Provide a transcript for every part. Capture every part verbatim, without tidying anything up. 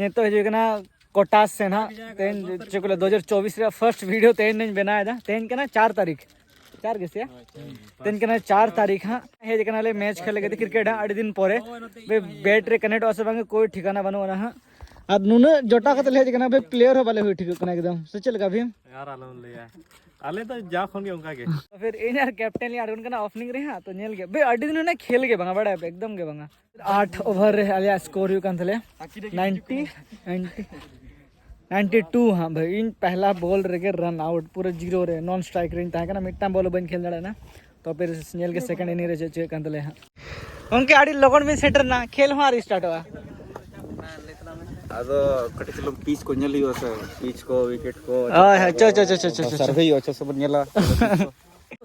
ᱱᱤᱛᱚᱜ ᱦᱤᱡᱩᱜ ᱠᱟᱱᱟ ᱠᱚᱴᱟᱥ ᱥᱮᱱ ᱦᱟᱸᱜ᱾ ᱛᱮᱦᱮᱧ ᱪᱮᱫ ᱠᱚ ᱞᱟᱹᱭᱟ, ᱫᱩ ᱦᱟᱡᱟᱨ ᱪᱚᱵᱵᱤᱥ ᱨᱮᱭᱟᱜ ᱯᱷᱟᱨᱥᱴ ᱵᱷᱤᱰᱤᱭᱳ ᱛᱮᱦᱮᱧ ᱞᱤᱧ ᱵᱮᱱᱟᱣ ᱮᱫᱟ᱾ ᱛᱮᱦᱮᱧ ᱠᱟᱱᱟ ᱪᱟᱨ ᱛᱟᱹᱨᱤᱠᱷ, ᱪᱟᱨ ᱜᱮᱥᱮ? ᱛᱮᱦᱮᱧ ᱠᱟᱱᱟ ᱪᱟᱨ ᱛᱟᱹᱨᱤᱠᱷ ᱦᱟᱸᱜ᱾ ᱦᱮᱡ ᱠᱟᱱᱟᱞᱮ ᱢᱮᱪ ᱠᱷᱮᱞ ᱞᱟᱹᱜᱤᱫ ᱠᱨᱤᱠᱮᱴ ᱦᱟᱸᱜ, ᱟᱹᱰᱤ ᱫᱤᱱ ᱯᱚᱨᱮ᱾ ᱵᱮᱴ ᱨᱮ ᱠᱟᱱᱮᱠᱴᱚᱜᱼᱟ ᱥᱮ ᱵᱟᱝ, ᱠᱳᱭ ᱴᱷᱤᱠᱟᱱᱟ ᱵᱟᱹᱱᱩᱜ ᱟᱱᱟ ᱦᱟᱸᱜ᱾ ᱟᱨ ᱱᱩᱱᱟᱹᱜ ᱡᱚᱴᱟᱣ ᱠᱟᱛᱮ ᱞᱮ ᱦᱮᱡ ᱟᱠᱟᱱᱟ, ᱵᱮ ᱯᱞᱮᱭᱟᱨ ᱦᱚᱸ ᱵᱟᱞᱮ ᱦᱩᱭ ᱴᱷᱤᱠᱚᱜ ᱠᱟᱱᱟ ᱮᱠᱫᱚᱢ᱾ ᱥᱮ ᱪᱮᱫ ᱞᱮᱠᱟ ᱵᱷᱤᱢ? ᱟᱨ ᱟᱞᱚᱢ ᱞᱟᱹᱭᱟ, ᱟᱞᱮ ᱫᱚ ᱡᱟᱣ ᱠᱷᱚᱱ ᱜᱮ ᱚᱱᱠᱟ ᱜᱮ᱾ ᱛᱚ ᱯᱷᱤᱨ ᱤᱧ ᱟᱨ ᱠᱮᱯᱴᱮᱱ ᱞᱤᱧ ᱟᱬᱜᱚᱱ ᱠᱟᱱᱟ ᱳᱯᱮᱱᱤᱝ ᱨᱮ ᱦᱟᱸᱜ᱾ ᱛᱚ ᱧᱮᱞ ᱜᱮ ᱵᱮ, ᱟᱹᱰᱤ ᱫᱤᱱ ᱦᱩᱭᱱᱟ ᱠᱷᱮᱞ ᱜᱮ ᱵᱟᱝᱟ, ᱵᱟᱲᱟᱭ ᱯᱮ ᱮᱠᱫᱚᱢ ᱜᱮ ᱵᱟᱝᱟ᱾ ᱟᱴ ᱳᱵᱷᱟᱨ ᱨᱮ ᱟᱞᱮᱭᱟᱜ ᱥᱠᱳᱨ ᱦᱩᱭᱩᱜ ᱠᱟᱱ ᱛᱟᱞᱮᱭᱟ ᱱᱟᱭᱤᱱᱴᱤ, ᱱᱟᱭᱤᱱᱴᱤ, ᱱᱟᱭᱤᱱᱴᱤ ᱴᱩ ᱦᱟᱸᱜ ᱵᱷᱟᱹᱭ᱾ ᱤᱧ ᱯᱮᱦᱞᱟ ᱵᱚᱞ ᱨᱮᱜᱮ ᱨᱟᱱ ᱟᱣᱩᱴ, ᱯᱩᱨᱟᱹ ᱡᱤᱨᱳ ᱨᱮ, ᱱᱚᱱ ᱥᱴᱨᱟᱭᱤᱠ ᱨᱮᱧ ᱛᱟᱦᱮᱸ ᱠᱟᱱᱟ, ᱢᱤᱫᱴᱟᱝ ᱵᱚᱞ ᱦᱚᱸ ᱵᱟᱹᱧ ᱠᱷᱮᱞ ᱫᱟᱲᱮᱭᱟᱜᱼᱟ᱾ ᱛᱚ ᱯᱷᱤᱨ ᱧᱮᱞ ᱜᱮ ᱥᱮᱠᱮᱱᱰ ᱤᱱᱤᱝ ᱨᱮ ᱪᱮᱫ ᱪᱤᱠᱟᱹᱜ ᱠᱟᱱ ᱛᱟᱞᱮᱭᱟ ᱦᱟᱸᱜ᱾ ᱜᱚᱢᱠᱮ, ᱟᱹᱰᱤ ᱞᱚᱜᱚᱱ ᱵᱤᱱ ᱥᱮᱴᱮᱨ ᱮᱱᱟ, ᱠᱷᱮᱞ ᱦᱚᱸ ᱟᱹᱣᱨᱤ ᱥᱴᱟᱨᱴᱚᱜᱼᱟ᱾ ᱟᱫᱚ ᱠᱟᱹᱴᱤᱡ ᱪᱩᱞᱩᱝ ᱯᱤᱪ ᱠᱚ ᱧᱮᱞ ᱦᱩᱭᱩᱜᱼᱟ ᱥᱮ, ᱯᱤᱪ ᱠᱚ, ᱣᱤᱠᱮᱴ ᱠᱚ᱾ ᱦᱳᱭ, ᱦᱳᱭ, ᱪᱚ, ᱪᱚ, ᱪᱚ, ᱪᱚ, ᱪᱚ, ᱪᱚ᱾ ᱥᱟᱨᱵᱷᱮ ᱦᱩᱭᱩᱜᱼᱟ, ᱪᱮᱫ ᱥᱚᱢᱚᱭ ᱧᱮᱞᱟ᱾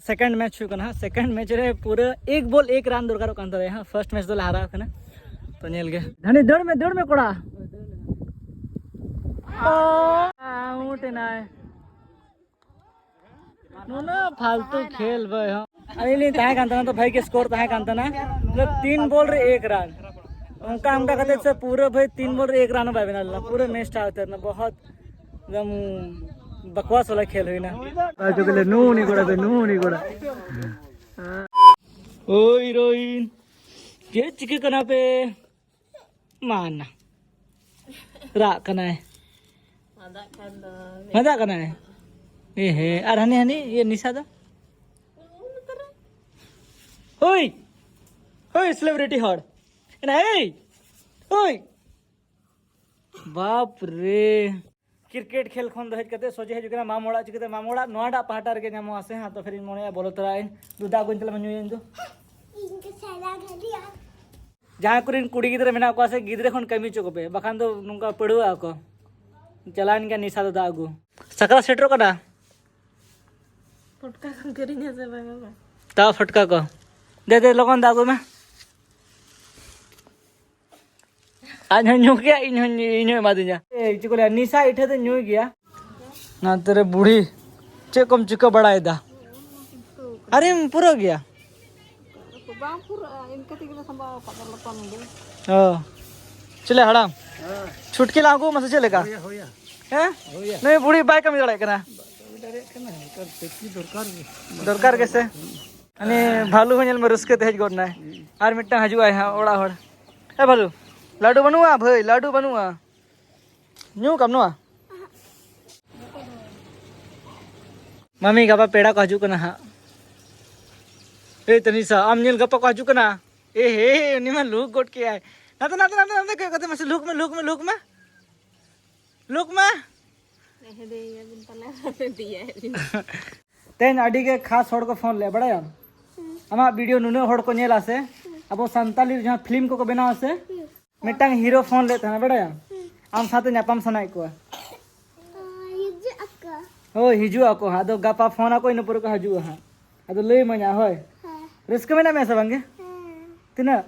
ᱥᱮᱠᱮᱱᱰ ᱢᱮᱪ ᱦᱩᱭᱩᱜ ᱠᱟᱱᱟ ᱦᱟᱸᱜ᱾ ᱥᱮᱠᱮᱱᱰ ᱢᱮᱪ ᱨᱮ ᱯᱩᱨᱟᱹ ᱮᱠ ᱵᱚᱞ ᱮᱠ ᱨᱟᱱ ᱫᱚᱨᱠᱟᱨᱚᱜ ᱠᱟᱱ ᱛᱟᱞᱮᱭᱟ ᱦᱟᱸᱜ᱾ ᱯᱷᱟᱨᱥᱴ ᱢᱮᱪ ᱫᱚᱞᱮ ᱦᱟᱨᱟᱣ ᱠᱟᱱᱟ᱾ ᱛᱚ ᱧᱮᱞ ᱜᱮ᱾ ᱫᱷᱟᱹᱱᱤ, ᱫᱟᱹᱲ ᱢᱮ, ᱫᱟᱹᱲ ᱢᱮ ᱠᱚᱲᱟ᱾ ᱚ, ᱟᱣᱩᱴ ᱮᱱᱟᱭ᱾ ᱱᱩᱱᱟᱹᱜ ᱯᱷᱟᱞᱛᱩ ᱠᱷᱮᱞ ᱵᱷᱟᱹᱭ ᱦᱚᱸ᱾ ᱟᱹᱞᱤᱧ ᱞᱤᱧ ᱛᱟᱦᱮᱸ ᱠᱟᱱ ᱛᱟᱦᱮᱱᱟ, ᱛᱚ ᱵᱷᱟᱹᱜᱤ ᱜᱮ ᱥᱠᱳᱨ ᱛᱟᱦᱮᱸ ᱠᱟᱱ ᱛᱟᱦᱮᱱᱟ᱾ ᱯᱩᱨᱟᱹ ᱛᱤᱱ ᱵᱚᱞ ᱨᱮ ᱮᱠ ᱨᱟᱱ᱾ ᱚᱱᱠᱟ ᱚᱱᱠᱟ ᱠᱟᱛᱮ ᱥᱮ ᱯᱩᱨᱟᱹ ᱵᱷᱟᱹᱭ ᱛᱤᱱ ᱵᱚᱞ ᱨᱮ ᱮᱠ ᱨᱟᱱ ᱦᱚᱸ ᱵᱟᱭ ᱵᱮᱱᱟᱣ ᱞᱮᱱᱟ᱾ ᱯᱩᱨᱟᱹ ᱢᱮᱪ ᱴᱟ ᱩᱛᱟᱹᱨ ᱮᱱᱟ᱾ ᱵᱚᱦᱚᱛ ᱮᱠᱫᱚᱢ ᱵᱟᱠᱣᱟᱥ ᱣᱟᱞᱟ ᱠᱷᱮᱞ ᱦᱩᱭᱱᱟ᱾ ᱟᱪᱪᱷᱟ, ᱛᱟᱦᱞᱮ ᱱᱩᱱᱤ ᱠᱚᱲᱟ ᱫᱚ, ᱱᱩᱱᱤ ᱠᱚᱲᱟ᱾ ᱳᱭ ᱨᱳᱦᱤᱱ, ᱪᱮᱫ ᱪᱤᱠᱟᱹ ᱠᱟᱱᱟ ᱯᱮ? ᱢᱟᱱᱟ᱾ ᱨᱟᱜ ᱠᱟᱱᱟᱭ᱾ ᱢᱟᱫᱟᱜ ᱠᱟᱱ ᱫᱚ᱾ ᱢᱟᱫᱟᱜ ᱠᱟᱱᱟᱭ? ᱮ ᱦᱮ, ᱟᱨ ᱦᱟᱹᱱᱤ, ᱦᱟᱹᱱᱤ, ᱤᱭᱟᱹ ᱱᱤᱥᱟ ᱫᱚ? ᱦᱳᱭ! ᱦᱳᱭ, ᱥᱮᱞᱮᱵᱨᱤᱴᱤ ᱦᱚᱲ᱾ ᱮᱱᱟ, ᱮᱭ! ᱦᱳᱭ! ᱵᱟᱯ ᱨᱮ! ᱠᱨᱤᱠᱮᱴ ᱠᱷᱮᱞ ᱠᱷᱚᱱ ᱫᱚ ᱦᱮᱡ ᱠᱟᱛᱮ ᱥᱚᱡᱷᱮ ᱦᱤᱡᱩᱜ ᱠᱟᱱᱟ ᱢᱟᱢ ᱚᱲᱟᱜ᱾ ᱪᱤᱠᱟᱹᱛᱮ ᱢᱟᱢ ᱚᱲᱟᱜ ᱱᱚᱣᱟ ᱴᱟᱜ ᱯᱟᱦᱴᱟ ᱨᱮᱜᱮ ᱧᱟᱢᱚᱜᱼᱟ ᱥᱮ ᱦᱟᱸᱜ, ᱛᱚ ᱯᱷᱤᱨ ᱤᱧ ᱢᱚᱱᱮᱭᱟ ᱵᱚᱞᱚ ᱛᱚᱨᱟᱜ ᱟᱹᱧ᱾ ᱫᱩ ᱫᱟᱜ ᱟᱹᱜᱩᱧ ᱛᱟᱞᱟᱝ ᱢᱮ, ᱧᱩᱭᱟᱹᱧ ᱫᱩ᱾ ᱤᱧ ᱫᱚ ᱥᱟᱞᱟ ᱜᱷᱟᱹᱲᱤ ᱟᱨ ᱡᱟᱦᱟᱸᱭ ᱠᱚᱨᱮᱱ ᱠᱩᱲᱤ ᱜᱤᱫᱽᱨᱟᱹ ᱢᱮᱱᱟᱜ ᱠᱚᱣᱟ ᱥᱮ, ᱜᱤᱫᱽᱨᱟᱹ ᱠᱷᱚᱱ ᱠᱟᱹᱢᱤ ᱦᱚᱪᱚ ᱠᱚᱯᱮ, ᱵᱟᱠᱷᱟᱱ ᱫᱚ ᱱᱚᱝᱠᱟ ᱯᱟᱹᱲᱣᱟᱹᱜ ᱟᱠᱚ᱾ ᱪᱟᱞᱟᱣᱮᱱ ᱜᱮᱭᱟ ᱱᱤᱥᱟ ᱫᱚ ᱫᱟᱜ ᱟᱹᱜᱩ᱾ ᱥᱟᱠᱨᱟᱛ ᱥᱮᱴᱮᱨᱚᱜ ᱠᱟᱱᱟ᱾ ᱯᱚᱴᱠᱟ ᱠᱚᱢ ᱠᱤᱨᱤᱧᱟ ᱥᱮ ᱵᱟᱝ ᱵᱟᱵᱟ? ᱛᱟᱣ ᱯᱷᱚᱴᱠᱟ ᱠᱚ᱾ ᱫᱮ, ᱫᱮ, ᱞᱚᱜᱚᱱ ᱫᱟᱜ ᱟᱹᱜᱩᱭ ᱢᱮ᱾ ᱟᱡ ᱦᱚᱸ ᱧᱩ ᱠᱮᱭᱟ, ᱤᱧ ᱦᱚᱸ, ᱤᱧ ᱦᱚᱸ ᱮᱢᱟᱫᱤᱧᱟ᱾ ᱮ, ᱪᱮᱫ ᱠᱚ ᱞᱟᱹᱭᱟ, ᱱᱤᱥᱟ ᱤᱴᱷᱟᱹ ᱫᱚ ᱧᱩᱭ ᱜᱮᱭᱟ᱾ ᱱᱟᱛᱮ ᱨᱮ ᱵᱩᱲᱦᱤ, ᱪᱮᱫ ᱠᱚᱢ ᱪᱤᱠᱟᱹ ᱵᱟᱲᱟᱭᱮᱫᱟ? ᱟᱨᱮᱢ ᱯᱩᱨᱟᱹᱣ ᱜᱮᱭᱟ? ᱵᱟᱝ ᱯᱩᱨᱟᱹᱜᱼᱟ, ᱤᱱᱠᱟᱹ ᱛᱮᱜᱮ ᱞᱮ ᱥᱟᱢᱵᱟᱣ ᱟᱠᱟᱫ ᱫᱚ ᱞᱚᱴᱚᱢ ᱜᱮ᱾ ᱚ, ᱪᱮᱞᱮ ᱦᱟᱲᱟᱢ? ᱪᱷᱩᱴᱠᱤ ᱞᱟᱝ ᱟᱹᱜᱩ ᱢᱟᱥᱮ ᱪᱮᱫ ᱞᱮᱠᱟ? ᱦᱳᱭᱟ, ᱦᱳᱭᱟ᱾ ᱦᱮᱸ? ᱦᱳᱭᱟ᱾ ᱱᱩᱭ ᱵᱩᱲᱦᱤ ᱵᱟᱭ ᱠᱟᱹᱢᱤ ᱫᱟᱲᱮᱭᱟᱜ ᱠᱟᱱᱟ᱾ ᱵᱟᱭ ᱠᱟᱹᱢᱤ ᱫᱟᱲᱮᱭᱟᱜ ᱠᱟᱱᱟ, ᱱᱮᱛᱟᱨ ᱪᱟᱹᱠᱨᱤ ᱫᱚᱨᱠᱟᱨ ᱜᱮ᱾ ᱫᱚᱨᱠᱟᱨ ᱜᱮᱥᱮ᱾ ᱩᱱᱤ ᱵᱷᱟᱞᱩ ᱦᱚᱸ ᱧᱮᱞ ᱢᱮ, ᱨᱟᱹᱥᱠᱟᱹ ᱛᱮ ᱦᱮᱡ ᱜᱚᱫ ᱱᱟᱭ᱾ ᱟᱨ ᱢᱤᱫᱴᱟᱝ ᱦᱤᱡᱩᱜ ᱟᱭ ᱦᱟᱸᱜ ᱚᱲᱟᱜ ᱦᱚᱲ᱾ ᱮ ᱵᱷᱟᱞᱩ, ᱞᱟᱹᱰᱩ ᱵᱟᱹᱱᱩᱜᱼᱟ ᱵᱷᱟᱹᱭ, ᱞᱟᱹᱰᱩ ᱵᱟᱹᱱᱩᱜᱼᱟ᱾ ᱧᱩ ᱠᱟᱢ ᱱᱚᱣᱟ? ᱢᱟᱢᱤ, ᱜᱟᱯᱟ ᱯᱮᱲᱟ ᱠᱚ ᱦᱤᱡᱩᱜ ᱠᱟᱱᱟ ᱦᱟᱸᱜ᱾ ᱮᱭ ᱛᱟᱹᱱᱤᱥᱟ, ᱟᱢ ᱧᱮᱞ ᱜᱟᱯᱟ ᱠᱚ ᱦᱤᱡᱩᱜ ᱠᱟᱱᱟ᱾ ᱮ ᱦᱮ, ᱩᱱᱤ ᱢᱟ ᱞᱩᱠ ᱜᱚᱫ ᱠᱮᱜᱼᱟᱭ᱾ ᱱᱟᱛᱮ, ᱱᱟᱛᱮ, ᱱᱟᱛᱮ, ᱱᱟᱛᱮ ᱠᱚᱭᱚᱜ ᱠᱟᱛᱮ ᱢᱟᱥᱮ ᱞᱩᱠ ᱢᱮ, ᱞᱩᱠ ᱢᱮ, ᱞᱩᱠ ᱢᱮ, ᱞᱩᱠ ᱢᱮ᱾ ᱛᱮᱦᱮᱧ ᱟᱹᱰᱤ ᱜᱮ ᱠᱷᱟᱥ ᱦᱚᱲ ᱠᱚ ᱯᱷᱳᱱ ᱞᱮᱫᱼᱟ, ᱵᱟᱲᱟᱭᱟᱢ? ᱟᱢᱟᱜ ᱵᱷᱤᱰᱤᱭᱳ ᱱᱩᱱᱟᱹᱜ ᱦᱚᱲ ᱠᱚ ᱧᱮᱞᱟ ᱥᱮ, ᱟᱵᱚ ᱥᱟᱱᱛᱟᱞᱤ ᱡᱟᱦᱟᱸ ᱯᱷᱤᱞᱢ ᱠᱚᱠᱚ ᱵᱮᱱᱟᱣᱟ ᱥᱮ, ᱢᱤᱫᱴᱟᱝ ᱦᱤᱨᱳ ᱯᱷᱳᱱ ᱞᱮᱫ ᱛᱟᱦᱮᱱᱟ, ᱵᱟᱲᱟᱭᱟᱢ? ᱟᱢ ᱥᱟᱶᱛᱮ ᱧᱟᱯᱟᱢ ᱥᱟᱱᱟᱭᱮᱫ ᱠᱚᱣᱟ᱾ ᱦᱤᱡᱩᱜ ᱟᱠᱚ᱾ ᱦᱳᱭ, ᱦᱤᱡᱩᱜ ᱟᱠᱚ ᱦᱟᱸᱜ᱾ ᱟᱫᱚ ᱜᱟᱯᱟ ᱯᱷᱳᱱ ᱟᱠᱚ, ᱤᱱᱟᱹ ᱯᱚᱨᱮ ᱠᱚ ᱦᱤᱡᱩᱜᱼᱟ ᱦᱟᱸᱜ᱾ ᱟᱫᱚ ᱞᱟᱹᱭ ᱟᱢᱟᱹᱧ ᱦᱟᱸᱜ, ᱦᱳᱭ᱾ ᱦᱮᱸ᱾ ᱨᱟᱹᱥᱠᱟᱹ ᱢᱮᱱᱟᱜ ᱢᱮᱭᱟ ᱥᱮ ᱵᱟᱝᱜᱮ? ᱦᱮᱸ᱾ ᱛᱤᱱᱟᱹᱜ?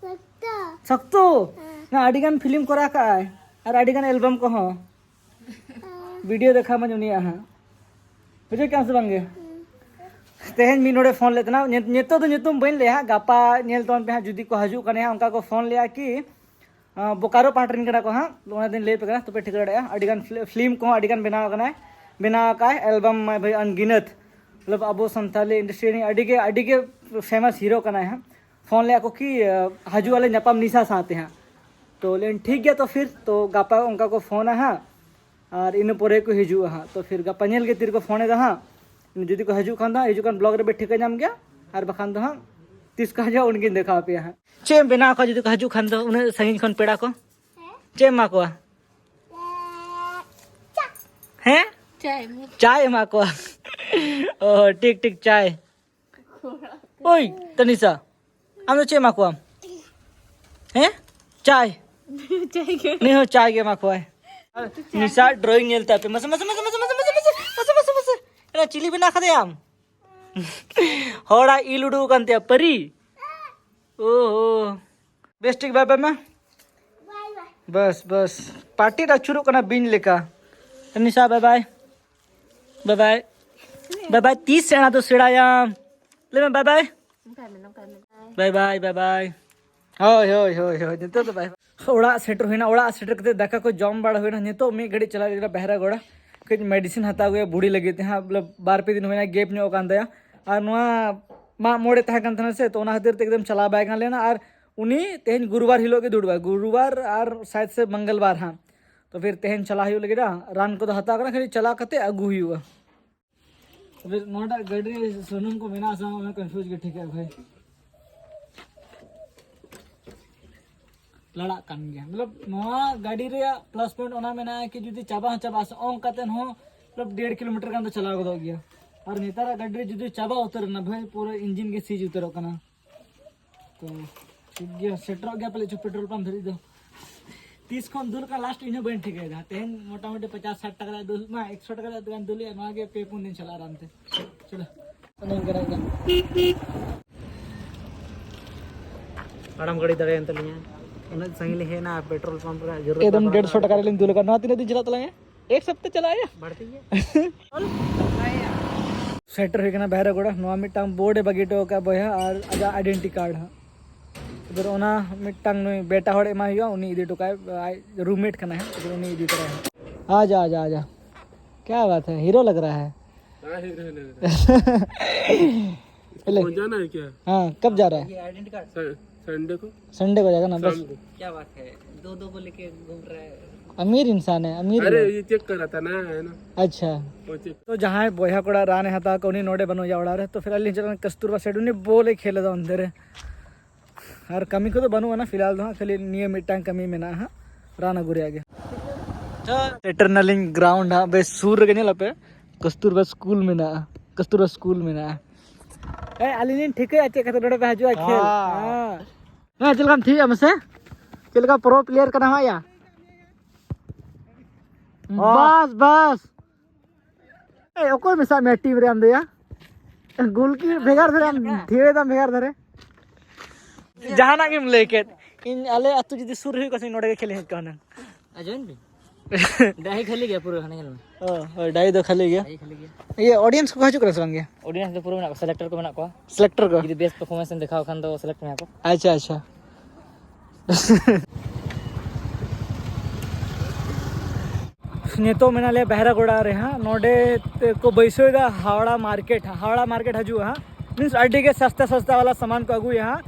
ᱥᱚᱠᱛᱚ᱾ ᱥᱚᱠᱛᱚ? ᱦᱮᱸ᱾ ᱱᱟ, ᱟᱹᱰᱤ ᱜᱟᱱ ᱯᱷᱤᱞᱢ ᱠᱚᱨᱟᱣ ᱠᱟᱜᱼᱟᱭ ᱟᱨ ᱟᱹᱰᱤ ᱜᱟᱱ ᱮᱞᱵᱟᱢ ᱠᱚᱦᱚᱸ᱾ ᱦᱮᱸ᱾ ᱵᱷᱤᱰᱤᱭᱳ ᱫᱮᱠᱷᱟᱣ ᱟᱢᱟᱹᱧ ᱩᱱᱤᱭᱟᱜ ᱦᱟᱸᱜ᱾ ᱵᱩᱡᱷᱟᱹᱣ ᱠᱮᱜᱼᱟᱢ ᱥᱮ ᱵᱟᱝᱜᱮ? ᱦᱮᱸ᱾ ᱛᱮᱦᱮᱧ ᱢᱤᱫ ᱦᱚᱲᱮ ᱯᱷᱳᱱ ᱞᱮᱫ ᱛᱟᱦᱮᱱᱟ, ᱧᱮ-, ᱱᱤᱛᱚᱜ ᱫᱚ ᱧᱩᱛᱩᱢ ᱵᱟᱹᱧ ᱞᱟᱹᱭᱟ ᱦᱟᱸᱜ, ᱜᱟᱯᱟ ᱧᱮᱞ ᱛᱟᱵᱚᱱ ᱯᱮ ᱦᱟᱸᱜ, ᱡᱩᱫᱤ ᱠᱚ ᱦᱤᱡᱩᱜ ᱠᱟᱱᱟ ᱦᱟᱸᱜ, ᱚᱱᱠᱟ ᱠᱚ ᱯᱷᱳᱱ ᱞᱮᱜᱼᱟ ᱠᱤ, ᱟᱸ, ᱵᱳᱠᱟᱨᱳ ᱯᱟᱦᱴᱟ ᱨᱮᱱ ᱠᱟᱱᱟ ᱠᱚ ᱦᱟᱸᱜ, ᱚᱱᱟ ᱫᱚᱧ ᱞᱟᱹᱭ ᱟᱯᱮ ᱠᱟᱱᱟ, ᱛᱚᱵᱮ ᱴᱷᱤᱠᱟᱹ ᱫᱟᱲᱮᱭᱟᱜᱼᱟ᱾ ᱟᱹᱰᱤ ᱜᱟᱱ ᱯᱷᱤᱞ-, ᱯᱷᱤᱞᱢ ᱠᱚᱦᱚᱸ ᱟᱹᱰᱤ ᱜᱟᱱ ᱵᱮᱱᱟᱣ ᱟᱠᱟᱱᱟᱭ, ᱵᱮᱱᱟᱣ ᱟᱠᱟᱫ ᱮᱞᱵᱟᱢ ᱢᱟᱭ ᱵᱷᱟᱹᱭ ᱟᱱᱜᱤᱱᱟᱹᱛ, ᱢᱚᱛᱞᱚᱵ ᱟᱵᱚ ᱥᱟᱱᱛᱟᱞᱤ ᱤᱱᱰᱟᱥᱴᱨᱤ ᱨᱤᱱᱤᱡ ᱟᱹᱰᱤ ᱜᱮ, ᱟᱹᱰᱤ ᱜᱮ ᱯᱷᱮᱢᱟᱥ ᱦᱤᱨᱳ ᱠᱟᱱᱟᱭ ᱦᱟᱸᱜ᱾ ᱯᱷᱳᱱ ᱞᱮᱜᱼᱟ ᱠᱚ ᱠᱤ, ᱟᱸ, ᱦᱤᱡᱩᱜ ᱟᱞᱮ ᱧᱟᱯᱟᱢ ᱱᱤᱥᱟ ᱥᱟᱶᱛᱮ ᱦᱟᱸᱜ᱾ ᱛᱚ ᱞᱟᱹᱭᱟᱹᱧ ᱴᱷᱤᱠ ᱜᱮᱭᱟ, ᱛᱚ ᱯᱷᱤᱨ ᱛᱚ ᱜᱟᱯᱟ ᱚᱱᱠᱟ ᱠᱚ ᱯᱷᱳᱱᱟ ᱦᱟᱸᱜ᱾ ᱟᱨ ᱤᱱᱟᱹ ᱯᱚᱨᱮ ᱠᱚ ᱦᱤᱡᱩᱜᱼᱟ ᱦᱟᱸᱜ᱾ ᱛᱚ ᱯᱷᱤᱨ ᱜᱟᱯᱟ ᱧᱮᱞ ᱜᱮ ᱛᱤ ᱨᱮᱠᱚ ᱯᱷᱳᱱ ᱮᱫᱟ ᱦᱟᱸᱜ᱾ ᱡᱩᱫᱤ ᱠᱚ ᱦᱤᱡᱩᱜ ᱠᱷᱟᱱ ᱫᱚ ᱦᱟᱸᱜ, ᱦᱤᱡᱩᱜ ᱠᱷᱟᱱ ᱵᱞᱚᱜ ᱨᱮᱯᱮ ᱴᱷᱤᱠᱟᱹ ᱧᱟᱢ ᱜᱮᱭᱟ, ᱟᱨ ᱵᱟᱠᱷᱟᱱ ᱫᱚ ᱦᱟᱸᱜ ᱛᱤᱥ ᱠᱚ ᱦᱤᱡᱩᱜᱼᱟ, ᱩᱱᱠᱤᱱ ᱫᱮᱠᱷᱟᱣ ᱟᱯᱮᱭᱟ ᱦᱟᱸᱜ᱾ ᱪᱮᱫ ᱮᱢ ᱵᱮᱱᱟᱣ ᱠᱚᱣᱟ ᱡᱩᱫᱤ ᱠᱚ ᱦᱤᱡᱩᱜ ᱠᱷᱟᱱ ᱫᱚ ᱩᱱᱟᱹᱜ ᱥᱟᱺᱜᱤᱧ ᱠᱷᱚᱱ ᱯᱮᱲᱟ ᱠᱚ? ᱪᱮᱫ ᱮᱢ ᱮᱢᱟ ᱠᱚᱣᱟ? ᱦᱮᱸ? ᱪᱟᱭ ᱢᱮ᱾ ᱪᱟᱭ ᱮᱢᱟ ᱠᱚᱣᱟ᱾ ᱚ, ᱴᱷᱤᱠ, ᱴᱷᱤᱠ, ᱪᱟᱭ᱾ ᱳᱭ, ᱛᱟᱱᱤᱥᱟ, ᱟᱢ ᱫᱚ ᱪᱮᱫ ᱮᱢᱟ ᱠᱚᱣᱟᱢ? ᱦᱮᱸ? ᱪᱟᱭ᱾ ᱪᱟᱭ ᱜᱮ᱾ ᱩᱱᱤ ᱦᱚᱸ ᱪᱟᱭ ᱜᱮ ᱮᱢᱟ ᱠᱚᱣᱟᱭ᱾ ᱱᱤᱥᱟ ᱰᱨᱚᱭᱤᱝ ᱧᱮᱞ ᱛᱟᱯᱮ᱾ ᱢᱟᱥᱮ, ᱢᱟᱥᱮ, ᱢᱟᱥᱮ᱾ ᱮᱱᱟ ᱪᱤᱞᱤ ᱵᱮᱱᱟᱣ ᱠᱟᱫᱮᱭᱟᱢ? ᱦᱚᱲᱟᱜ ᱤᱞ ᱩᱰᱩᱠ ᱟᱠᱟᱱ ᱛᱟᱭᱟ, ᱯᱟᱹᱨᱤ᱾ ᱳᱦᱳ᱾ ᱵᱮᱥ ᱴᱷᱤᱠ, ᱵᱟᱭ ᱵᱟᱭ ᱢᱟ᱾ ᱵᱟᱭ ᱵᱟᱭ᱾ ᱵᱟᱥ, ᱵᱟᱥ᱾ ᱯᱟᱨᱴᱤ ᱨᱮ ᱟᱹᱪᱩᱨᱚᱜ ᱠᱟᱱᱟ ᱵᱤᱧ ᱞᱮᱠᱟ᱾ ᱱᱤᱥᱟ, ᱵᱟᱭ ᱵᱟᱭ᱾ ᱵᱟᱭ ᱵᱟᱭ᱾ ᱵᱟᱭ ᱵᱟᱭ, ᱛᱤᱥ ᱥᱮᱬᱟ ᱫᱚ ᱥᱮᱬᱟᱭᱟᱢ? ᱞᱟᱹᱭ ᱢᱮ, ᱵᱟᱭ ᱵᱟᱭ᱾ ᱱᱚᱝᱠᱟᱭ ᱢᱮ, ᱱᱚᱝᱠᱟᱭ ᱢᱮ᱾ ᱵᱟᱭ ᱵᱟᱭ, ᱵᱟᱭ ᱵᱟᱭ᱾ ᱦᱳᱭ, ᱦᱳᱭ, ᱦᱳᱭ, ᱦᱳᱭ, ᱱᱤᱛᱚᱜ ᱫᱚ ᱵᱟᱭ ᱵᱟᱭ᱾ ᱚᱲᱟᱜ ᱥᱮᱴᱮᱨ ᱦᱩᱭᱱᱟ᱾ ᱚᱲᱟᱜ ᱥᱮᱴᱮᱨ ᱠᱟᱛᱮ ᱫᱟᱠᱟ ᱠᱚ ᱡᱚᱢ ᱵᱟᱲᱟ ᱦᱩᱭᱱᱟ᱾ ᱱᱤᱛᱚᱜ ᱢᱤᱫ ᱜᱷᱟᱹᱲᱤᱡ ᱪᱟᱞᱟᱜ ᱞᱟᱹᱜᱤᱫ ᱵᱟᱦᱨᱟ ᱜᱚᱲᱟ, ᱠᱟᱹᱡ ᱢᱮᱰᱤᱥᱤᱱ ᱦᱟᱛᱟᱣ ᱟᱹᱜᱩᱭᱟ ᱵᱩᱲᱤ ᱞᱟᱹᱜᱤᱫ ᱛᱮ ᱦᱟᱸᱜ᱾ ᱵᱚᱞᱮ ᱵᱟᱨ ᱯᱮ ᱫᱤᱱ ᱦᱩᱭᱱᱟ, ᱜᱮᱯ ᱧᱚᱜ ᱠᱟᱱ ᱛᱟᱭᱟ᱾ ᱟᱨ ᱱᱚᱣᱟ ᱢᱟᱜ ᱢᱚᱬᱮ ᱛᱟᱦᱮᱸ ᱠᱟᱱ ᱛᱟᱦᱮᱱᱟ ᱥᱮ, ᱛᱚ ᱚᱱᱟ ᱠᱷᱟᱹᱛᱤᱨ ᱛᱮ ᱮᱠᱫᱚᱢ ᱪᱟᱞᱟᱣ ᱵᱟᱭ ᱜᱟᱱ ᱞᱮᱱᱟ᱾ ᱟᱨ ᱩᱱᱤ ᱛᱮᱦᱮᱧ ᱜᱩᱨᱩᱵᱟᱨ ᱦᱤᱞᱳᱜ ᱜᱮ ᱫᱩᱲᱩᱵᱼᱟ, ᱜᱩᱨᱩᱵᱟᱨ ᱟᱨ ᱥᱟᱭᱮᱫ ᱥᱮ ᱢᱚᱝᱜᱚᱞᱵᱟᱨ ᱦᱟᱸᱜ᱾ ᱛᱚ ᱯᱷᱤᱨ ᱛᱮᱦᱮᱧ ᱪᱟᱞᱟᱜ ᱦᱩᱭᱩᱜ ᱞᱟᱹᱜᱤᱫ᱾ ᱨᱟᱱ ᱠᱚᱫᱚ ᱦᱟᱛᱟᱣ ᱠᱟᱱᱟ, ᱠᱷᱟᱹᱞᱤ ᱪᱟᱞᱟᱣ ᱠᱟᱛᱮ ᱟᱹᱜᱩ ᱦᱩᱭᱩᱜᱼᱟ᱾ ᱛᱚᱵᱮ ᱱᱚᱣᱟᱴᱟᱜ ᱜᱟᱹᱰᱤ ᱨᱮ ᱥᱩᱱᱩᱢ ᱠᱚ ᱢᱮᱱᱟᱜᱼᱟ ᱥᱮ ᱵᱟᱝ, ᱚᱱᱟ ᱠᱚᱱᱯᱷᱤᱭᱩᱡᱽ ᱜᱮ ᱴᱷᱤᱠᱟ ᱵᱷᱟᱭ᱾ ᱞᱟᱲᱟᱜ ᱠᱟᱱ ᱜᱮᱭᱟ᱾ ᱢᱚᱛᱞᱚᱵ ᱱᱚᱣᱟ ᱜᱟᱹᱰᱤ ᱨᱮᱭᱟᱜ ᱯᱞᱟᱥ ᱯᱚᱭᱮᱱᱴ ᱚᱱᱟ ᱢᱮᱱᱟᱜᱼᱟ ᱠᱤ ᱡᱩᱫᱤ ᱪᱟᱵᱟ ᱦᱚᱸ ᱪᱟᱵᱟᱜᱼᱟ ᱥᱮ, ᱚᱱ ᱠᱟᱛᱮ ᱦᱚᱸ ᱢᱚᱛᱞᱚᱵ ᱰᱮᱲ ᱠᱤᱞᱳᱢᱤᱴᱟᱨ ᱜᱟᱱ ᱫᱚ ᱪᱟᱞᱟᱣ ᱜᱚᱫᱚᱜ ᱜᱮᱭᱟ᱾ ᱟᱨ ᱱᱮᱛᱟᱨᱟᱜ ᱜᱟᱹᱰᱤ ᱨᱮ ᱡᱩᱫᱤ ᱪᱟᱵᱟ ᱩᱛᱟᱹᱨ ᱮᱱᱟ ᱵᱷᱟᱭ, ᱯᱩᱨᱟᱹ ᱤᱧᱡᱤᱱ ᱜᱮ ᱥᱤᱡᱽ ᱩᱛᱟᱹᱨᱚᱜ ᱠᱟᱱᱟ᱾ ᱛᱚ ᱴᱷᱤᱠ ᱜᱮᱭᱟ, ᱥᱮᱴᱮᱨᱚᱜ ᱜᱮᱭᱟ ᱯᱟᱞᱮ ᱪᱚ ᱯᱮᱴᱨᱳᱞ ᱯᱟᱢᱯ ᱫᱷᱟᱹᱨᱤᱡ ᱫᱚ᱾ ᱛᱤᱥ ᱠᱷᱚᱱ ᱫᱩᱞ ᱠᱟᱜ ᱞᱟᱥᱴ ᱤᱧ ᱦᱚᱸ ᱵᱟᱹᱧ ᱴᱷᱤᱠᱟᱹᱭᱮᱫᱟ᱾ ᱛᱮᱦᱮᱧ ᱢᱚᱴᱟᱢᱩᱴᱤ ᱯᱚᱪᱟᱥ ᱥᱟᱴ ᱴᱟᱠᱟ ᱨᱮᱭᱟᱜ ᱫᱩᱞ ᱢᱟ, ᱮᱠᱥᱚ ᱴᱟᱠᱟ ᱨᱮᱭᱟᱜ ᱫᱩᱞ ᱫᱩᱞᱮᱜᱼᱟ, ᱱᱚᱣᱟ ᱜᱮ ᱯᱮ ᱯᱩᱱ ᱫᱤᱱ ᱪᱟᱞᱟᱜᱼᱟ ᱟᱨᱟᱢ ᱛᱮ᱾ ᱪᱚᱞᱚ᱾ ᱟᱲᱟᱢ ᱜᱟᱹᱰᱤ ᱫᱟᱲᱮᱭᱮᱱ ᱛᱟᱹᱞᱤᱧᱟ᱾ ᱩᱱᱟᱹᱜ ᱥᱟᱺᱜᱤᱧ ᱞᱤᱧ ᱦᱮᱡ ᱮᱱᱟ, ᱯᱮᱴᱨᱳᱞ ᱯᱟᱢᱯ ᱨᱮ ᱡᱟᱹᱨᱩᱲ ᱮᱠᱫᱚᱢ ᱰᱮᱲᱥᱚ ᱴᱟᱠᱟ ᱨᱮᱞᱤᱧ ᱫᱩᱞ ᱟᱠᱟᱫ᱾ ᱱᱚᱣᱟ ᱛᱤᱱᱟᱹᱜ ᱫᱤᱱ ᱪᱟᱞᱟᱜ ᱛᱟᱞᱟᱝᱟ? ᱮᱠ ᱥᱚᱯᱛᱟ ᱪᱟᱞᱟᱜ ᱟᱭᱟ᱾ ᱵᱟᱹᱲᱛᱤ ᱜᱮ᱾ ᱥᱮᱴᱮᱨ ᱦᱩᱭ ᱠᱟᱱᱟ ᱵᱟᱦᱨᱟ ᱜᱚᱲᱟ᱾ ᱱᱚᱣᱟ ᱢᱤᱫᱴᱟᱝ ᱵᱳᱨᱰ ᱮ ᱵᱟᱹᱜᱤ ᱦᱚᱴᱚ ᱟᱠᱟᱫ ᱵᱚᱭᱦᱟ, ᱟᱨ ᱟᱡᱟᱜ ᱟᱭᱰᱮᱱᱴᱤ ᱠᱟᱨᱰ ᱦᱟᱸᱜ᱾ ᱯᱷᱤᱨ ᱚᱱᱟ ᱢᱤᱫᱴᱟᱝ ᱱᱩᱭ ᱵᱮᱴᱟ ᱦᱚᱲ ᱮᱢᱟᱭ ᱦᱩᱭᱩᱜᱼᱟ, ᱩᱱᱤ ᱤᱫᱤ ᱦᱚᱴᱚ ᱠᱟᱜᱼᱟᱭ, ᱟᱡ ᱨᱩᱢᱢᱮᱴ ᱠᱟᱱᱟᱭ ᱦᱟᱸᱜ, ᱯᱷᱤᱨ ᱩᱱᱤ ᱤᱫᱤ ᱛᱚᱨᱟᱭᱟ ᱦᱟᱸᱜ᱾ ᱟᱡᱟ, ᱟᱡᱟ, ᱟᱡᱟ᱾ क्या बात है, हीरो लग रहा है। हाँ, हीरो लग रहा है। इसको पहुंचाना है क्या? हाँ, कब जा रहा है? ये आइडेंटिटी कार्ड। स-, संडे को। संडे को जाएगा ना, बस। शाम को। क्या बात है, दो दो को लेके घूम रहा है। अमीर इंसान है, अमीर अरे, लोग। ये चेक कर रहा था ना, है ना? अच्छा। वो चेक। तो ᱡᱟᱦᱟᱸᱭ ᱵᱚᱭᱦᱟ ᱠᱚᱲᱟ ᱨᱟᱱᱮ ᱦᱟᱛᱟᱣ ᱠᱚ, ᱩᱱᱤ ᱱᱚᱰᱮ ᱵᱟᱹᱱᱩᱜ ᱭᱟ ᱚᱲᱟᱜ ᱨᱮ, ᱛᱚ ᱯᱷᱤᱨ ᱟᱹᱞᱤᱧ ᱪᱟᱞᱟᱜ ᱠᱟᱱᱟ ᱠᱟᱥᱛᱩᱨᱵᱟ ᱥᱮᱴ, ᱩᱱᱤ ᱵᱚᱞ ᱮ ᱠᱷᱮᱞ ᱮᱫᱟ ᱚᱱᱛᱮ ᱨᱮ᱾ ᱟᱨ ᱠᱟᱹᱢᱤ ᱠᱚᱫᱚ ᱵᱟᱹᱱᱩᱜ ᱟᱱᱟ ᱯᱷᱤᱞᱦᱟᱞ ᱫᱚ ᱦᱟᱸᱜ, ᱠᱷᱟᱹᱞᱤ ᱱᱤᱭᱟᱹ ᱢᱤᱫᱴᱟᱝ ᱠᱟᱹᱢᱤ ᱢᱮᱱᱟᱜᱼᱟ ᱦᱟᱸᱜ, ᱨᱟᱱ ᱟᱹᱜᱩ ᱨᱮᱭᱟᱜ ᱜᱮ᱾ ᱥᱮᱴᱮᱨ ᱱᱟᱞᱤᱧ ᱜᱨᱟᱣᱩᱱᱰ ᱦᱟᱸᱜ, ᱵᱮᱥ ᱥᱩᱨ ᱨᱮᱜᱮ ᱧᱮᱞ ᱟᱯᱮ ᱠᱟᱥᱛᱩᱨᱵᱟ ᱥᱠᱩᱞ ᱢᱮᱱᱟᱜᱼᱟ, ᱠᱟᱥᱛᱩᱨᱵᱟ ᱥᱠᱩᱞ ᱢᱮᱱᱟᱜᱼᱟ᱾ ᱮ, ᱟᱹᱞᱤᱧ ᱞᱤᱧ ᱴᱷᱤᱠᱟᱹᱭᱟ ᱪᱮᱫ ᱠᱷᱟᱹᱛᱤᱨ ᱱᱚᱰᱮ ᱯᱮ ᱦᱤᱡᱩᱜᱼᱟ ᱠᱷᱮᱞ᱾ ᱦᱮᱸ᱾ ᱦᱮᱸ᱾ ᱦᱮᱸ, ᱪᱮᱫ ᱞᱮᱠᱟᱢ ᱛᱷᱤᱭᱟ ᱢᱟᱥᱮ? ᱪᱮᱫ ᱞᱮᱠᱟ ᱯᱨᱳ ᱯᱞᱮᱭᱟᱨ ᱠᱟᱱᱟᱢ ᱭᱟ? ᱦᱮᱸ᱾ ᱵᱟᱥ, ᱵᱟᱥ᱾ ᱮ, ᱚᱠᱚᱭ ᱢᱮᱥᱟᱜ ᱢᱮᱭᱟ ᱴᱤᱢ ᱨᱮ ᱟᱢ ᱫᱚ ᱭᱟ? ᱜᱳᱞᱠᱤ ᱵᱷᱮᱜᱟᱨ ᱫᱷᱟᱨᱮ ᱟᱢ ᱛᱷᱤᱭᱟᱹ ᱫᱟᱢ ᱵᱷᱮᱜᱟᱨ ᱫᱷᱟᱨᱮ᱾ ᱡᱟᱦᱟᱱᱟᱜ ᱜᱮᱢ ᱞᱟᱹᱭ ᱠᱮᱫ, ᱤᱧ ᱟᱞᱮ ᱟᱹᱛᱩ ᱡᱩᱫᱤ ᱥᱩᱨ ᱨᱮ ᱦᱩᱭᱩᱜ ᱠᱟᱱ ᱥᱮ ᱱᱚᱰᱮ ᱜᱮ ᱠᱷᱮᱞ ᱤᱧ ᱦᱮᱡ ᱠᱚᱜᱼᱟ ᱦᱩᱱᱟᱹᱝ᱾ ᱟᱸᱡᱚᱢ ᱵᱤᱱ᱾ ᱰᱟᱹᱦᱤ ᱠᱷᱟᱹᱞᱤ ᱜᱮᱭᱟ ᱯᱩᱨᱟᱹ, ᱦᱟᱱᱮ ᱧᱮᱞ ᱢᱮ᱾ ᱚ, ᱦᱳᱭ, ᱰᱟᱹᱦᱤ ᱫᱚ ᱠᱷᱟᱹᱞᱤ ᱜᱮᱭᱟ᱾ ᱰᱟᱹᱦᱤ ᱠᱷᱟᱹᱞᱤ ᱜᱮᱭᱟ᱾ ᱤᱭᱟᱹ, ᱚᱰᱤᱭᱮᱱᱥ ᱠᱚᱠᱚ ᱦᱤᱡᱩᱜ ᱠᱟᱱᱟ ᱥᱮ ᱵᱟᱝ ᱜᱮ? ᱚᱰᱤᱭᱮᱱᱥ ᱫᱚ ᱯᱩᱨᱟᱹ ᱢᱮᱱᱟᱜ ᱠᱚᱣᱟ, ᱥᱤᱞᱮᱠᱴᱚᱨ ᱠᱚ ᱢᱮᱱᱟᱜ ᱠᱚᱣᱟ᱾ ᱥᱤᱞᱮᱠᱴᱚᱨ ᱠᱚ? ᱡᱩᱫᱤ ᱵᱮᱥ ᱯᱟᱨᱯᱷᱚᱨᱢᱮᱱᱥ ᱮᱢ ᱫᱮᱠᱷᱟᱣ ᱠᱷᱟᱱ ᱫᱚ ᱥᱤᱞᱮᱠᱴ ᱢᱮᱭᱟ ᱠᱚ᱾ ᱟᱪᱪᱷᱟ, ᱟᱪᱪᱷᱟ᱾ ᱱᱤᱛᱚᱜ ᱢᱮᱱᱟᱜ ᱞᱮᱭᱟ ᱵᱮᱦᱨᱟᱜᱳᱲᱟ ᱨᱮ ᱦᱟᱸᱜ᱾ ᱱᱚᱰᱮ ᱠᱚ ᱵᱟᱹᱭᱥᱟᱹᱣ ᱮᱫᱟ ᱦᱟᱣᱲᱟ ᱢᱟᱨᱠᱮᱴ ᱦᱟᱸᱜ, ᱦᱟᱣᱲᱟ ᱢᱟᱨᱠᱮᱴ ᱦᱤᱡᱩᱜᱼᱟ ᱦᱟᱸᱜ᱾ ᱢᱤᱱᱥ ᱟᱹᱰᱤ ᱜᱮ ᱥᱟᱥᱛᱟ ᱥᱟᱥᱛᱟ ᱣᱟᱞᱟ ᱥᱟᱢᱟᱱ ᱠᱚ ᱟᱹᱜᱩᱭᱟ ᱦᱟᱸᱜ᱾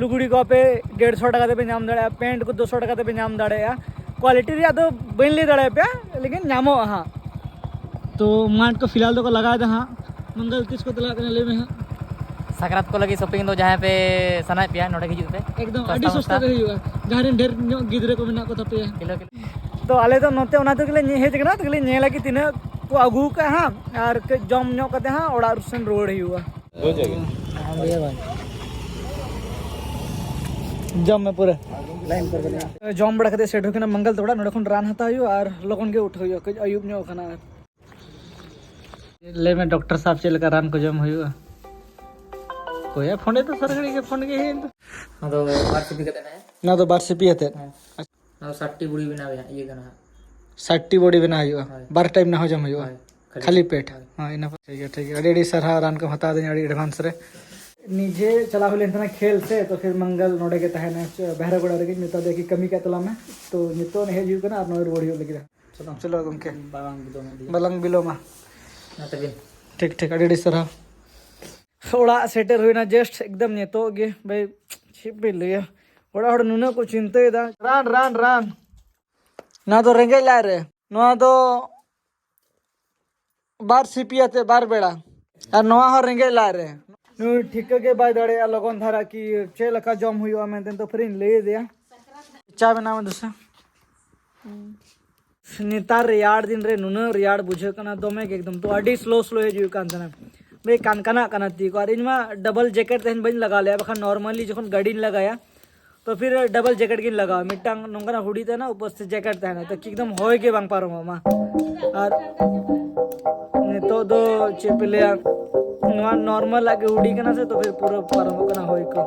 ᱞᱩᱜᱽᱲᱤ ᱠᱚ ᱟᱯᱮ ᱰᱮᱲᱥᱚ ᱴᱟᱠᱟ ᱛᱮᱯᱮ ᱧᱟᱢ ᱫᱟᱲᱮᱭᱟᱜᱼᱟ, ᱯᱮᱱᱴ ᱠᱚ ᱫᱩᱥᱚ ᱴᱟᱠᱟ ᱛᱮᱯᱮ ᱧᱟᱢ ᱫᱟᱲᱮᱭᱟᱜᱼᱟ᱾ ᱠᱣᱟᱞᱤᱴᱤ ᱨᱮᱭᱟᱜ ᱫᱚ ᱵᱟᱹᱧ ᱞᱟᱹᱭ ᱫᱟᱲᱮᱭᱟᱯᱮᱭᱟ, ᱞᱮᱠᱤᱱ ᱧᱟᱢᱚᱜᱼᱟ ᱦᱟᱸᱜ᱾ ᱛᱚ ᱢᱟᱴ ᱠᱚ ᱯᱷᱤᱞᱦᱟᱞ ᱫᱚᱠᱚ ᱞᱟᱜᱟᱣ ᱮᱫᱟ ᱦᱟᱸᱜ᱾ ᱢᱚᱝᱜᱚᱞ ᱛᱤᱥ ᱠᱚ ᱪᱟᱞᱟᱜ ᱠᱟᱱᱟ ᱞᱟᱹᱭ ᱢᱮ ᱦᱟᱸᱜ᱾ ᱥᱟᱠᱨᱟᱛ ᱠᱚ ᱞᱟᱹᱜᱤᱫ ᱥᱚᱯᱤᱝ ᱫᱚ ᱡᱟᱦᱟᱸᱭ ᱯᱮ ᱥᱟᱱᱟᱭᱮᱫ ᱯᱮᱭᱟ ᱱᱚᱰᱮ ᱦᱤᱡᱩᱜ ᱯᱮ᱾ ᱮᱠᱫᱚᱢ ᱥᱚᱥᱛᱟ ᱟᱹᱰᱤ ᱥᱚᱥᱛᱟ ᱢᱚᱥᱛᱟ᱾ ᱜᱮ ᱦᱩᱭᱩᱜᱼᱟ᱾ ᱡᱟᱦᱟᱸᱭ ᱨᱮᱱ ᱰᱷᱮᱨ ᱧᱚᱜ ᱜᱤᱫᱽᱨᱟᱹ ᱠᱚ ᱢᱮᱱᱟᱜ ᱠᱚ ᱛᱟᱯᱮᱭᱟ᱾ Kilo kilo. ᱛᱚ ᱟᱞᱮ ᱫᱚ ᱱᱚᱛᱮ ᱚᱱᱟ ᱛᱮᱜᱮᱞᱮ ᱧᱮ- ᱦᱮᱡ ᱟᱠᱟᱱᱟ, ᱛᱮᱜᱮᱞᱮ ᱧᱮᱞᱟ ᱠᱤ ᱛᱤᱱᱟᱹᱜ ᱠᱚ ᱟᱹᱜᱩ ᱟᱠᱟᱫᱼᱟ ᱦᱟᱸᱜ, ᱟᱨ ᱠᱟᱹᱡ ᱡᱚᱢ ᱧᱚᱜ ᱠᱟᱛᱮ ᱦᱟᱸᱜ ᱚᱲᱟᱜ ᱥᱮᱱ ᱨᱩᱣᱟᱹᱲ ᱦᱩᱭᱩᱜᱼᱟ᱾ ᱡᱚᱢ ᱢᱮ ᱯᱩᱨᱟᱹ᱾ ᱡᱚᱢ ᱵᱟᱲᱟ ᱠᱟᱛᱮ ᱥᱮᱴᱮᱨ ᱦᱩᱭ ᱠᱟᱱᱟ ᱢᱚᱝᱜᱚᱞ ᱛᱟᱠᱚ ᱚᱲᱟᱜ᱾ ᱱᱚᱰᱮ ᱠᱷᱚᱱ ᱨᱟᱱ ᱦᱟᱛᱟᱣ ᱦᱩᱭᱩᱜᱼᱟ ᱟᱨ ᱞᱚᱜᱚᱱ ᱜᱮ ᱩᱴᱷᱟᱹᱣ ᱦᱩᱭᱩᱜᱼᱟ, ᱠᱟᱹᱡ ᱟᱹᱭᱩᱵ ᱧᱚᱜ ᱠᱟᱱᱟ᱾ ᱟᱨ ᱞᱟᱹᱭ ᱢᱮ ᱰᱚᱠᱴᱚᱨ ᱥᱟᱦᱮᱵᱽ, ᱪᱮᱫ ᱞᱮᱠᱟ ᱨᱟᱱ ᱠᱚ ᱡᱚᱢ ᱦᱩᱭᱩᱜᱼᱟ? ᱚᱠᱚᱭᱟ ᱯᱷᱳᱱ ᱮᱫᱟ ᱥᱟᱨᱟ ᱜᱷᱟᱹᱲᱤᱡ ᱜᱮ, ᱯᱷᱳᱱ ᱜᱮ ᱦᱮᱡ ᱮᱱ ᱫᱚ᱾ ᱚᱱᱟ ᱫᱚ ᱵᱟᱨ ᱥᱤᱯᱤ ᱠᱟᱛᱮ ᱦᱮᱸ᱾ ᱚᱱᱟ ᱫᱚ ᱵᱟᱨ ᱥᱤᱯᱤ ᱟᱛᱮᱫ? ᱦᱮᱸ᱾ ᱚᱱᱟ ᱫᱚ ᱥᱟᱴ ᱴᱤ ᱵᱩᱲᱤ ᱵᱮᱱᱟᱣ ᱦᱩᱭᱩᱜᱼᱟ, ᱤᱭᱟᱹ ᱠᱟᱱᱟ ᱦᱟᱸᱜ᱾ ᱥᱟᱴ ᱴᱤ ᱵᱩᱲᱤ ᱵᱮᱱᱟᱣ ᱦᱩᱭᱩᱜᱼᱟ? ᱦᱳᱭ᱾ ᱵᱟᱨ ᱴᱟᱭᱤᱢ ᱱᱟᱦᱚᱸ ᱡᱚᱢ ᱦᱩᱭᱩᱜᱼᱟ? ᱦᱳᱭ, ᱠᱷᱟᱹᱞᱤ ᱠᱷᱟᱹᱞᱤ ᱯᱮᱴ? ᱯᱮᱴ᱾ ᱦᱳᱭ᱾ ᱦᱳᱭ, ᱤᱱᱟᱹ ᱯᱚᱨ ᱴᱷᱤᱠ ᱜᱮᱭᱟ, ᱴᱷᱤᱠ ᱜᱮᱭᱟ᱾ ᱟᱹᱰᱤ ᱟᱹᱰᱤ ᱥᱟᱨᱦᱟᱣ ᱨᱟᱱ ᱠᱚᱢ ᱦᱟᱛᱟᱣ ᱫᱤᱧᱟ ᱟᱹᱰᱤ advance ᱨᱮ᱾ ᱱᱤᱡᱮ ᱪᱟᱞᱟᱣ ᱦᱩᱭ ᱞᱮᱱ ᱛᱟᱦᱮᱱᱟ ᱠᱷᱮᱞ ᱥᱮ, ᱛᱚ ᱯᱷᱤᱨ ᱢᱚᱝᱜᱚᱞ ᱱᱚᱰᱮ ᱜᱮ ᱛᱟᱦᱮᱱᱟ, ᱵᱮᱦᱨᱟᱜᱳᱲᱟ ᱨᱮᱜᱮ᱾ ᱢᱮᱛᱟ ᱫᱮᱭᱟ ᱠᱤ ᱠᱟᱹᱢᱤ ᱠᱟᱜ ᱛᱟᱞᱟᱝ ᱢᱮ, ᱛᱚ ᱱᱤᱛᱚᱜ ᱦᱮᱡ ᱦᱩᱭᱩᱜ ᱠᱟᱱᱟ ᱟᱨ ᱱᱚᱜᱼᱚᱭ ᱨᱩᱣᱟᱹᱲ ᱦᱩᱭᱩᱜ ᱞᱟᱹᱜᱤᱫ᱾ ᱪᱚᱞᱚ, ᱪᱚᱞᱚ ᱜᱚᱢᱠᱮ᱾ ᱵᱟᱞᱟᱝ ᱵᱤᱞᱚᱢ ᱤᱫᱤᱭᱟ᱾ ᱵᱟᱞᱟᱝ ᱵᱤᱞᱚᱢᱟ᱾ ᱢᱟ ᱛᱚᱵᱮ᱾ ᱴᱷᱤᱠ, ᱴᱷᱤᱠ, ᱟᱹᱰᱤ ᱟᱹᱰᱤ ᱥᱟᱨᱦᱟᱣ᱾ ᱚᱲᱟᱜ ᱥᱮᱴᱮᱨ ᱦᱩᱭᱱᱟ just ᱮᱠᱫᱚᱢ ᱱᱤᱛᱚᱜ ᱜᱮ᱾ ᱵᱷᱟᱭ, ᱪᱮᱫ ᱯᱮ ᱞᱟᱹᱭᱟ, ᱚᱲᱟᱜ ᱦᱚᱲ ᱱᱩᱱᱟᱹᱜ ᱠᱚ ᱪᱤᱱᱛᱟᱹᱭᱮᱫᱟ᱾ ᱨᱟᱱ, ᱨᱟᱱ, ᱨᱟᱱ᱾ ᱱᱚᱣᱟ ᱫᱚ ᱨᱮᱸᱜᱮᱡ ᱞᱟᱡ ᱨᱮ᱾ ᱱᱚᱣᱟ ᱫᱚ ᱵᱟᱨ ᱥᱤᱯᱤ ᱟᱛᱮ ᱵᱟᱨ ᱵᱮᱲᱟ᱾ ᱟᱨ ᱱᱚᱣᱟ ᱦᱚᱸ ᱨᱮᱸᱜᱮᱡ ᱞᱟᱡ ᱨᱮ᱾ ᱱᱩᱭ ᱴᱷᱤᱠᱟᱹ ᱜᱮ ᱵᱟᱭ ᱫᱟᱲᱮᱭᱟᱜᱼᱟ ᱞᱚᱜᱚᱱ ᱫᱷᱟᱨᱟ ᱠᱤ ᱪᱮᱫ ᱞᱮᱠᱟ ᱡᱚᱢ ᱦᱩᱭᱩᱜᱼᱟ ᱢᱮᱱᱛᱮ, ᱛᱚ ᱯᱷᱤᱨᱤᱧ ᱞᱟᱹᱭ ᱟᱫᱮᱭᱟ᱾ ᱪᱟ ᱵᱮᱱᱟᱣ ᱢᱮ ᱫᱩᱥᱨᱟ᱾ ᱱᱮᱛᱟᱨ ᱨᱮᱭᱟᱲ ᱫᱤᱱ ᱨᱮ ᱱᱩᱱᱟᱹᱜ ᱨᱮᱭᱟᱲ ᱵᱩᱡᱷᱟᱹᱜ ᱠᱟᱱᱟ, ᱫᱚᱢᱮ ᱜᱮ ᱮᱠᱫᱚᱢ᱾ ᱛᱚ ᱟᱹᱰᱤ slow slow ᱦᱤᱡᱩᱜ ᱠᱟᱱ ᱛᱟᱦᱮᱱᱟ, ᱵᱮ ᱠᱟᱱᱠᱟᱱᱟᱜ ᱠᱟᱱᱟ ᱛᱤ ᱠᱚ᱾ ᱟᱨ ᱤᱧ ᱢᱟ double jacket ᱛᱮᱦᱮᱧ ᱵᱟᱹᱧ ᱞᱟᱜᱟᱣ ᱞᱮᱜᱼᱟ, ᱵᱟᱠᱷᱟᱱ normally ᱡᱚᱠᱷᱚᱱ ᱜᱟᱹᱰᱤᱧ ᱞᱟᱜᱟᱭᱟ ᱛᱚ ᱯᱷᱤᱨ double jacket ᱜᱤᱧ ᱞᱟᱜᱟᱣᱟ᱾ ᱢᱤᱫᱴᱟᱝ ᱱᱚᱝᱠᱟᱱᱟᱜ ᱦᱩᱰᱤ ᱛᱟᱦᱮᱱᱟ, ᱩᱯᱚᱨ ᱥᱮ jacket ᱛᱟᱦᱮᱱᱟ, ᱛᱚ ᱮᱠᱫᱚᱢ ᱦᱚᱭ ᱜᱮ ᱵᱟᱝ ᱯᱟᱨᱚᱢᱚᱜ ᱢᱟ᱾ ᱟᱨ ᱱᱤᱛᱚᱜ ᱫᱚ ᱪᱮᱫ ᱯᱮ ᱞᱟᱹᱭᱟ, ᱱᱚᱣᱟ normal ᱟᱜ ᱜᱮ ᱦᱩᱰᱤ ᱠᱟᱱᱟ ᱥᱮ, ᱛᱚ ᱯᱷᱤᱨ ᱯᱩᱨᱟᱹ ᱯᱟᱨᱚᱢᱚᱜ ᱠᱟᱱᱟ ᱦᱚᱭ ᱠᱚ᱾